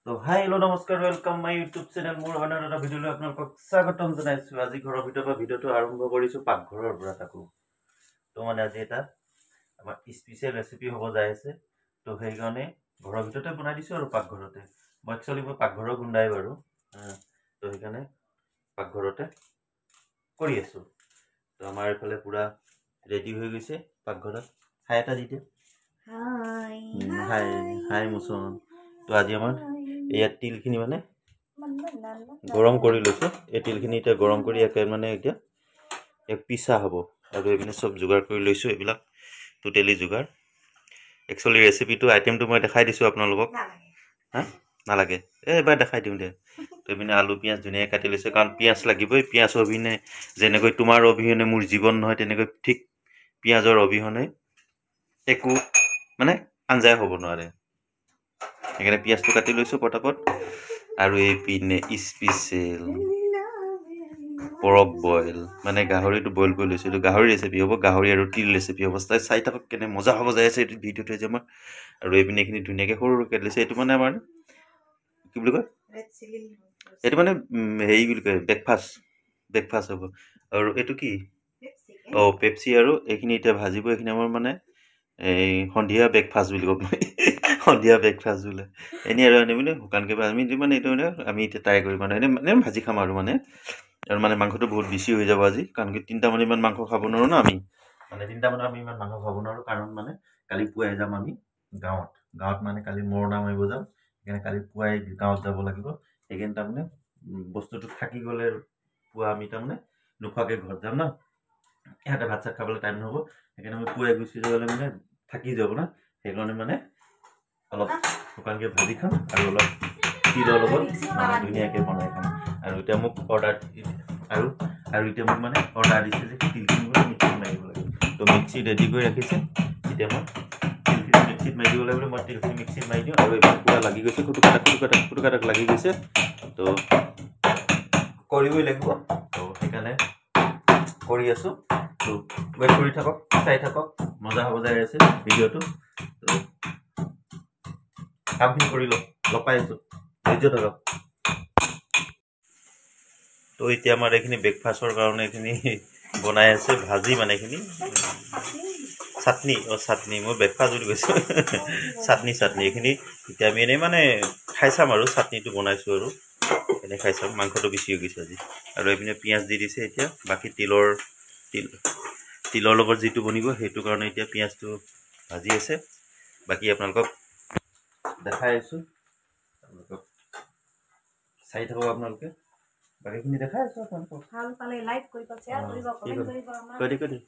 তো hi hello' নমস্কাৰ, welcome my YouTube channel. মোৰ অন্য এটা ভিডিঅ'লৈ আপোনালোকক স্বাগতম জনাইছোঁ। আজি ঘৰৰ ভিতৰৰ পৰা ভিডিঅ'টো আৰম্ভ কৰিছোঁ, পাকঘৰৰ পৰা তাকো। তো মানে আজি এটা আমাৰ স্পেচিয়েল ৰেচিপি হ'ব যাই আছে, তো সেইকাৰণে ঘৰৰ ভিতৰতে বনাই দিছোঁ আৰু পাকঘৰতে। মই একচুৱেলি মই পাকঘৰৰ গুণ্ডাই বাৰু, তো সেইকাৰণে পাকঘৰতে কৰি আছোঁ। তো আমাৰ এইফালে পূৰা ৰেডি হৈ গৈছে পাকঘৰত। হাই এটা দি দিয়া। হাই হাই মোচন। তো আজি আমাৰ ইয়াত তিলখিনি মানে গৰম কৰি লৈছোঁ। এই তিলখিনি এতিয়া গৰম কৰি একে মানে এতিয়া এক পিছা হ'ব। আৰু এইপিনে চব যোগাৰ কৰি লৈছোঁ, এইবিলাক টোটেলি যোগাৰ। একচুৱেলি ৰেচিপিটো আইটেমটো মই দেখাই দিছোঁ আপোনালোকক। হা, নালাগে, এই এবাৰ দেখাই দিওঁ দে। তো এইপিনে আলু পিঁয়াজ ধুনীয়াকৈ কাটি লৈছোঁ, কাৰণ পিঁয়াজ লাগিবই। পিঁয়াজ অবিহনে যেনেকৈ তোমাৰ অবিহনে মোৰ জীৱন নহয়, তেনেকৈ ঠিক পিঁয়াজৰ অবিহনে একো মানে আঞ্জাই হ'ব নোৱাৰে। সেইকাৰণে পিঁয়াজটো কাটি লৈছোঁ পটাপট। আৰু এইপিনে স্পেচিয়েল পৰক বইল, মানে গাহৰিটো বইল কৰি লৈছোঁ। এইটো গাহৰি ৰেচিপি হ'ব, গাহৰি আৰু তিল ৰেচিপি হ'ব। তাই চাই থাকক কেনে মজা হ'ব যাই আছে এইটো ভিডিঅ'টো যে আমাৰ। আৰু এইপিনে এইখিনি ধুনীয়াকৈ সৰু সৰুকৈ লৈছে। এইটো মানে আমাৰ কি বুলি কয়, এইটো মানে হেৰি বুলি কয়, ব্ৰেকফাষ্ট হ'ব। আৰু এইটো কি, অঁ পেপচি। আৰু এইখিনি এতিয়া ভাজিব। এইখিনি আমাৰ মানে এই সন্ধিয়া ব্ৰেকফাষ্ট বুলি ক'ব পাৰি, সন্ধিয়া ব্ৰেকফাষ্ট বোলে এনেই। আৰু এনেই মানে শুকানকৈ আমি মানে এইটো মানে আমি এতিয়া ট্ৰাই কৰিম মানে এনেই মানে ভাজি খাম আৰু মানে। আৰু মানে মাংসটো বহুত বেছি হৈ যাব আজি, কাৰণ কি তিনিটামান ইমান মাংস খাব নোৱাৰোঁ ন আমি। মানে তিনিটামানত আমি ইমান মাংস খাব নোৱাৰোঁ, কাৰণ মানে কালি পুৱাই যাম আমি গাঁৱত। গাঁৱত মানে কালি মৰণা মাৰিব যাম, সেইকাৰণে কালি পুৱাই গাঁৱত যাব লাগিব। সেইকাৰণে তাৰমানে বস্তুটো থাকি গ'লে পুৱা আমি তাৰমানে নোখোৱাকৈ ঘৰত যাম ন, ইহঁতে ভাত চাত খাবলৈ টাইম নহ'ব। সেইকাৰণে মই পুৱাই গুচি গ'লে মানে থাকি যাব না, সেইকাৰণে মানে অলপ শুকানকৈ ভাজি খাম আৰু অলপ তিলৰ লগত ধুনীয়াকৈ বনাই খাম। আৰু এতিয়া মোক অৰ্ডাৰ আৰু আৰু এতিয়া মোক মানে অৰ্ডাৰ দিছে যে তিলখিনি বোলে মিক্সিত মাৰিব লাগে। তো মিক্সি ৰেডি কৰি ৰাখিছে। এতিয়া মই তিলখিনি মিক্সিত মাৰি দিব লাগে বুলি মই তিলখিনি মিক্সিত মাৰি দিওঁ। আৰু এইবিলাক পূৰা লাগি গৈছে, খুটুকাটাক খুটুকাটাক খুটুকাটাক লাগি গৈছে। তো কৰিবই লাগিব, তো সেইকাৰণে কৰি আছোঁ। তো ৱেইট কৰি থাকক, চাই থাকক, মজা হ'ব যাই আছে ভিডিঅ'টো। তো কামখিনি কৰি লওক, লগ পাই আছোঁ, ধৈৰ্য ধৰক। তো এতিয়া আমাৰ এইখিনি ব্ৰেকফাষ্টৰ কাৰণে এইখিনি বনাই আছে ভাজি, মানে এইখিনি চাটনি। অঁ চাটনি, মই ব্ৰেকফাষ্ট বুলি কৈছোঁ, চাটনি চাটনি। এইখিনি এতিয়া আমি এনেই মানে খাই চাম আৰু চাটনিটো বনাইছোঁ আৰু এনেই খাই চাম। মাংসটো বেছি হৈ গৈছে আজি। আৰু এইপিনে পিঁয়াজ দি দিছে। এতিয়া বাকী তিলৰ লগত যিটো বনিব সেইটো কাৰণে এতিয়া পিঁয়াজটো ভাজি আছে। বাকী আপোনালোকক দেখাই আছোঁ, আপোনালোকক চাই থাকক আপোনালোকে। বাকীখিনি দেখাই আছোঁ আপোনালোকক। ভাল পালে লাইক কৰিব, শ্বেয়াৰ কৰিব, কমেণ্ট কৰিব। কৈ দি, কৈ দি।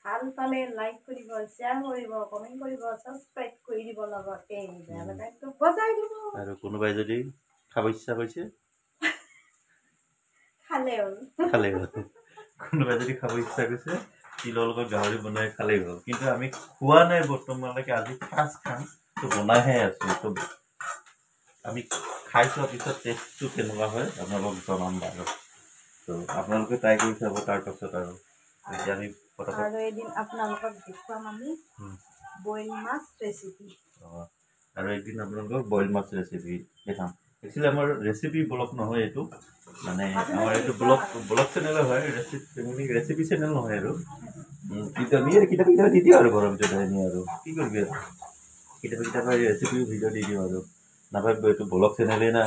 ভাল পালে লাইক কৰিব, শ্বেয়াৰ কৰিব, কমেণ্ট কৰিব, ছাবস্ক্ৰাইব কৰি দিব, লগতে বেল আইকনটো বজাই দিব। আৰু কোনোবাই যদি খাব ইচ্ছা কৰিছে খালে হ'ল, খালেই হ'ল। কোনোবাই যদি খাব ইচ্ছা কৰিছে তিলৰ লগত গাহৰি বনাই খালেই হ'ল। কিন্তু আমি খোৱা নাই বৰ্তমানলৈকে, আজি ফাৰ্ষ্ট খাম। তো বনাইহে আছোঁ। তো আমি খাই চোৱাৰ পিছত টেষ্টটো কেনেকুৱা হয় আপোনালোকক জনাম বাৰু। তো আপোনালোকে ট্ৰাই কৰি চাব তাৰপাছত। আৰু এতিয়া আমি পটাপট আৰু এদিন আপোনালোকক দেখুৱাম আমি বইল মাছ ৰেচিপি। অঁ, আৰু একদিন আপোনালোকক বইল মাছ ৰেচিপি দেখাম। একচুৱেলি আমাৰ ৰেচিপি ব্লগ নহয় এইটো, মানে আমাৰ এইটো ব্লগ চেনেলে হয়, ৰেচিপি চেনেল নহয় আৰু। কিন্তু আমি কেতিয়াবা কেতিয়াবা দি দিওঁ আৰু ঘৰৰ ভিতৰত এনেই আৰু কি কৰিবি আৰু কেতিয়াবা কেতিয়াবা ৰেচিপিও ভিডিঅ' দি দিওঁ আৰু। নাভাবিব এইটো ব্লগ চেনেলেই না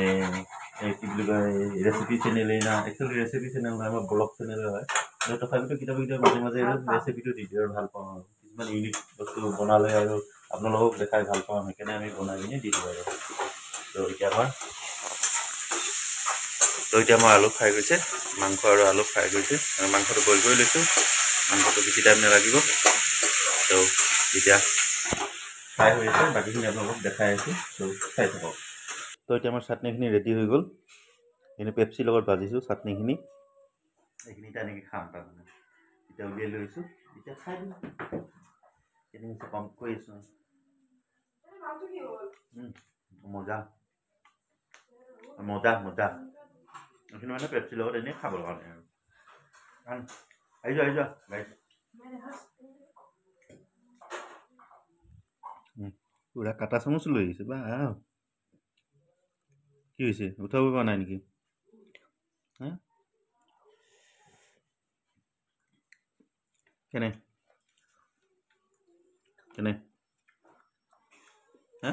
এই কি বুলি কয় ৰেচিপি চেনেলেই না। একচুৱেলি ৰেচিপি চেনেল নহয়, আমাৰ ব্লগ চেনেলে হয়। তথাপিতো কেতিয়াবা কেতিয়াবা মাজে মাজে ৰেচিপিটো দি দিওঁ আৰু ভাল পাওঁ আৰু কিছুমান ইউনিক বস্তু বনালে আৰু আপোনালোকক দেখাই ভাল পাওঁ, সেইকাৰণে আমি বনাই পিনে দি দিওঁ আৰু। তো এতিয়া আমাৰ আলু ফ্ৰাই গৈছে, মাংস আৰু আলু ফ্ৰাই গৈছে। আৰু মাংসটো বইল কৰি লৈছোঁ, মাংসটো বেছি টাইম নালাগিব। তো এতিয়া ফ্ৰাই হৈ আছে, বাকীখিনি আপোনালোকক দেখাই আছোঁ, তো চাই থাকক। তো এতিয়া আমাৰ চাটনিখিনি ৰেডি হৈ গ'ল। এইখিনি পেপচিৰ লগত ভাজিছোঁ চাটনিখিনি। এইখিনি এতিয়া এনেকৈ খাম, তাৰমানে এতিয়া উলিয়াই লৈছোঁ, এতিয়া খাই দিম। কেনেকৈ কম কৰি আছোঁ। মজা মজা মজা। এইখিনি মানে পেপচিৰ লগত এনেই খাবৰ কাৰণে আৰু। আহি যোৱা, আহি যোৱা গাইছ। পুৰা কাটা চামুচ লৈ আহিছে বা। কি হৈছে, উঠাব পৰা নাই নেকি? হা, কেনে কেনে? হা,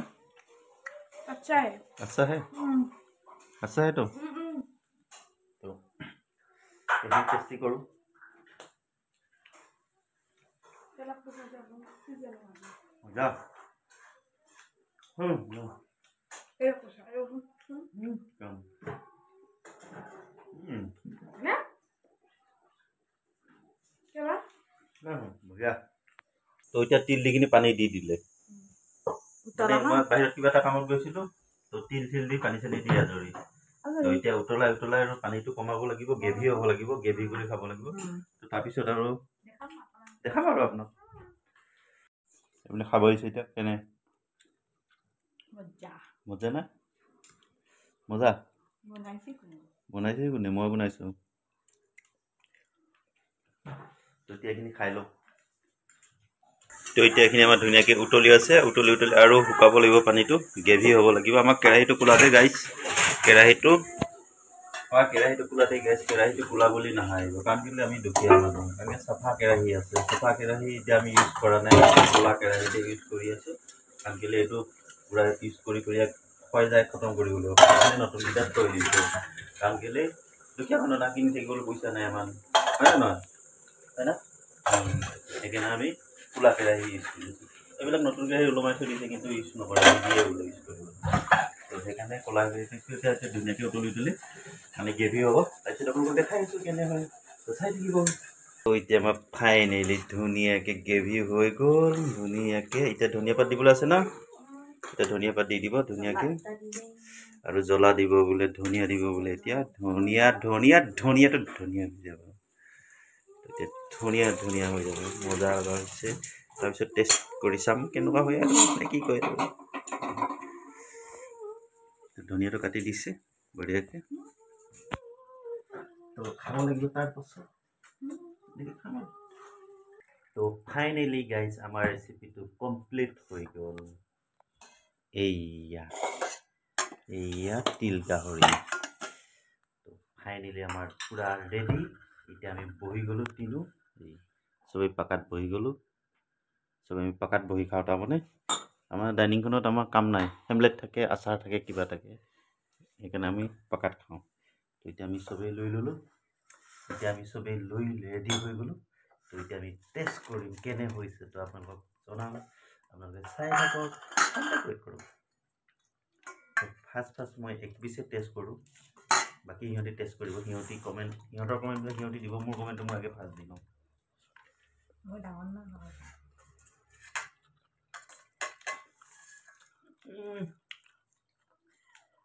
আচ্ছা হে, আচ্ছা হে, আচ্ছা হে। তো তো এইখিনি টেষ্টি কৰোঁ। মজা। তো এতিয়া তিল দি কিনি পানী দি দিলে। মই বাহিৰত কিবা এটা কামত গৈছিলোঁ, তো তিল চিল দি পানী চানী দি আজৰি। তো এতিয়া উতলাই উতলাই আৰু পানীটো কমাব লাগিব, গ্ৰেভি হ'ব লাগিব, গ্ৰেভি কৰি খাব লাগিব। তো তাৰপিছত আৰু দেখাম আৰু আপোনাক। আপুনি খাব আহিছে এতিয়া, কেনে? মজা না? মজা বনাইছে কোনে? মই বনাইছোঁ। তো এতিয়া এইখিনি খাই লওঁ। তো এতিয়া এইখিনি আমাৰ ধুনীয়াকৈ উতলি আছে, উতলি উতলি আৰু শুকাব লাগিব পানীটো, গ্ৰেভি হ'ব লাগিব। আমাৰ কেৰাহীটো খোলা দেই গাইছ, কেৰাহীটো আমাৰ কেৰাহীটো খোলা দেই গাইছ। কেৰাহীটো খোলা বুলি নাহাঁহিব, কাৰণ কেলৈ আমি দুখীয়া মানুহ, আমি চাফা কেৰাহী আছে, চাফা কেৰাহী এতিয়া আমি ইউজ কৰা নাই, খোলা কেৰাহীতে ইউজ কৰি আছোঁ। কাৰণ কেলৈ এইটো পূৰা ইউজ কৰি কৰি ইয়াক খুৱাই যায়, খতম কৰিব লাগিব। সেইকাৰণে নতুনকেইটাত থৈ দিছোঁ, কাৰণ কেলৈ দুখীয়া মানুহ না, কিনি থাকিবলৈ পইচা নাই আমাৰ, হয় নে নহয়? হয় না? সেইকাৰণে আমি খোলা কেৰাহী ইউজ কৰিছোঁ। এইবিলাক নতুন কেৰাহী ওলমাই থৈ দিছে, কিন্তু ইউজ নকৰে, নিদিয়ে বোলে ইউজ কৰিব। তো সেইকাৰণে ক'লা কেৰাহীটো এতিয়া এতিয়া ধুনীয়াকৈ উতলি উতলি মানে গ্ৰেভি হ'ব। তাৰপিছত আপোনালোকক দেখাই আছোঁ কেনে হয়, তো চাই থাকিব। তো এতিয়া আমাৰ ফাইনেলি ধুনীয়াকৈ গ্ৰেভি হৈ গ'ল ধুনীয়াকৈ। এতিয়া ধনিয়া পাত দিবলৈ আছে ন, এতিয়া ধনিয়া পাত দি দিব ধুনীয়াকৈ, আৰু জ্বলা দিব বোলে, ধনিয়া দিব বোলে। এতিয়া ধনিয়া ধনিয়া ধনিয়াটো ধনিয়া হৈ যাব, এতিয়া ধুনীয়া ধুনীয়া হৈ যাব, মজা লগা হৈছে। তাৰপিছত টেষ্ট কৰি চাম কেনেকুৱা হয় আৰু নে কি কয়। ধনিয়াটো কাটি দিছে বঢ়িয়াকৈ, তো খাব লাগিব তাৰপাছত এনেকৈ খাম আৰু। তো ফাইনেলি গাইজ আমাৰ ৰেচিপিটো কমপ্লিট হৈ গ'ল। এইয়া এইয়া তিল গাহৰি। তো ফাইনেলি আমাৰ পূৰা ৰেডি। এতিয়া আমি বহি গ'লোঁ তিনো, এই চবেই পাকাত বহি গ'লোঁ, চবেই আমি পাকাত বহি খাওঁ। তাৰমানে আমাৰ ডাইনিংখনত আমাৰ কাম নাই, হেমলেট থাকে, আচাৰ থাকে, কিবা থাকে, সেইকাৰণে আমি পাকাত খাওঁ। তো এতিয়া আমি চবেই লৈ ল'লোঁ, এতিয়া আমি চবেই লৈ ৰেডি হৈ গ'লোঁ। তো এতিয়া আমি টেষ্ট কৰিম কেনে হৈছে, তো আপোনালোকক জনাম, আপোনালোকে চাই থাকক, ৱেইট কৰক। ফাৰ্ষ্ট ফাৰ্ষ্ট মই এক পিচে টেষ্ট কৰোঁ, বাকী সিহঁতি টেষ্ট কৰিব, সিহঁতি কমেণ্ট, সিহঁতৰ কমেণ্টবিলাক সিহঁতি দিব, মোৰ কমেণ্টটো মই আগে ফাৰ্ষ্ট দি লওঁ।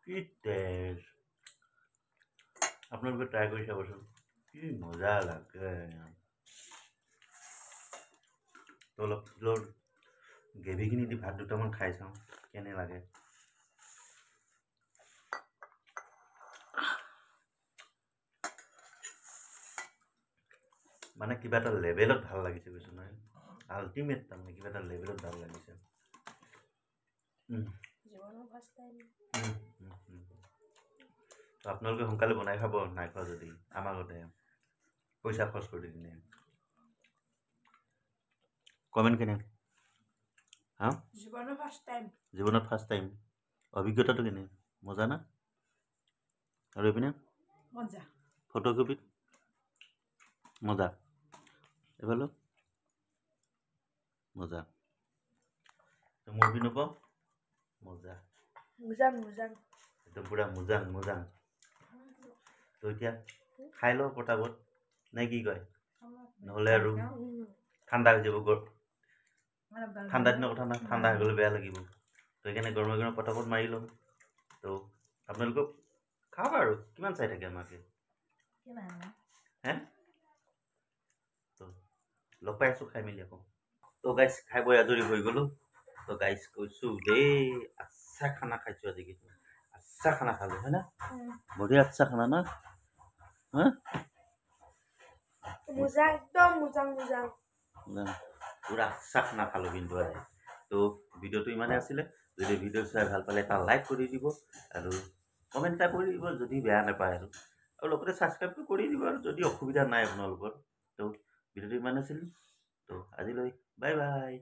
কি টেষ্ট, আপোনালোকে ট্ৰাই কৰি চাবচোন, কি মজা লাগে। তো অলপ তিলৰ গ্ৰেভিখিনি দি ভাত দুটামান খাই চাওঁ কেনে লাগে। মানে কিবা এটা লেভেলত ভাল লাগিছে, কৈছোঁ নহয়, আল্টিমেট তাৰমানে কিবা এটা লেভেলত ভাল লাগিছে। আপোনালোকে সোনকালে বনাই খাব, নাই খোৱা যদি আমাৰ আগতে পইচা খৰচ কৰি কিনে। কমেণ্ট কেনে? হা, জীৱনত ফাৰ্ষ্ট টাইম অভিজ্ঞতাটো কেনে? মজা না? আৰু এইপিনে ফটোকপিত মজা, এইফালে মজা, মোৰ পিনৰ পৰাও মজা, একদম পূৰা মুজাং মুজাং। তো এতিয়া খাই লওঁ পটাপট, নে কি কয়? নহ'লে আৰু ঠাণ্ডা হৈ যাব। ঠাণ্ডা দিনৰ কথা না, ঠাণ্ডা হৈ গ'লে বেয়া লাগিব। তো সেইকাৰণে গৰমে গৰমে পটাপট মাৰি লওঁ। তো আপোনালোকক খাওক আৰু, কিমান চাই থাকে আমাকে হে। তো লগ পাই আছোঁ খাই মেলি আকৌ। তো গাইছ খাই বৈ আজৰি হৈ গ'লোঁ। তো গাইছ কৈছোঁ দেই, আচ্ছা খানা খাইছোঁ আজি, কিন্তু আচ্ছা খানা খালোঁ হয় না? বঢ়িয়া আচ্ছা খানা না? হা, পূৰা আচ্ছা খানা খালোঁ কিন্তু আজি। তো ভিডিঅ'টো ইমানেই আছিলে। যদি ভিডিঅ' চাই ভাল পালে এটা লাইক কৰি দিব আৰু কমেণ্ট এটা কৰি দিব যদি বেয়া নাপায়, আৰু আৰু লগতে ছাবস্ক্ৰাইবটো কৰি দিব আৰু যদি অসুবিধা নাই আপোনালোকৰ। তো ভিডিঅ'টো ইমান আছিল, তো আজিলৈ বাই বাই।